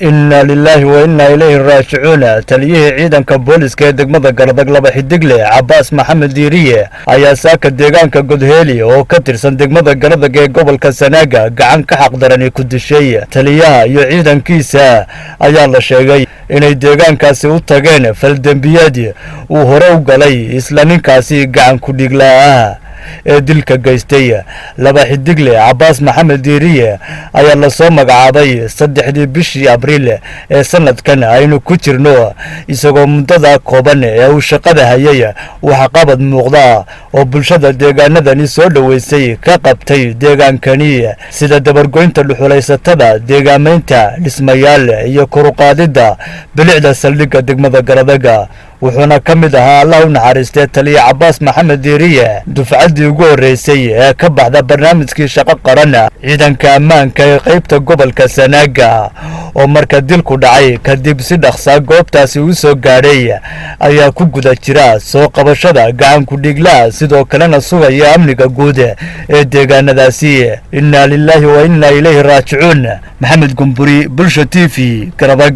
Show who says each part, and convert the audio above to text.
Speaker 1: Inna lilaahi wa innaa ilayhi raajicuun. Taliyihii ciidanka booliska ee degmada Garadag laba xidigle Cabaas Maxamed Diiriye ayaa saaka deegaanka Godheeli oo ka tirsan degmada Garadag ee gobolka Sanaaga gacan ka xaqdarani ku dishay. Taliyaha iyo ciidankiisa ayaa la sheegay inay deegaankaasi u tageen faldembiyeed uu hore u galay isla ninkaasi gacan ku dhiiglaa ah ee dilka geystay. Laba xidigle Cabaas Maxamed Diiriye ayaa lasoo magacaabay 3dii bishii Abriil ee sanadkan aynu ku jirno, isagoo muddada kooban ee uu shaqada hayay waxqabad muuqda oo bulshada deegaanadani soo dhoweysay ka qabtay deegaankani, sida dabargoynta dhuxulaysatada, deegaamaynta dhismayaal iyo koruqaadidda bilicda saldhigga degmada Garadaga. Wuxuuna ka mid ahaa, Allah u naxariistee, taliya Cabaas Maxamed Diiriye dufcaddii ugu horreysay ee ka baxda barnaamijkii shaqo qaran ciidanka ammaanka ee qaybta gobolka Sanaaga, oo marka dilku dhacay kadib si dhaqsaa goobtaasi u soo gaadhay ayaa ku guda jira soo qabashada gacan ku-dhiiglaha, sidoo kalena sugaya amniga guud ee deegaanadaasi. Innaa lilaahi wa innaa ilayhi raajicuun. Maxamed Gumburi, Bulsha TV, Garadag.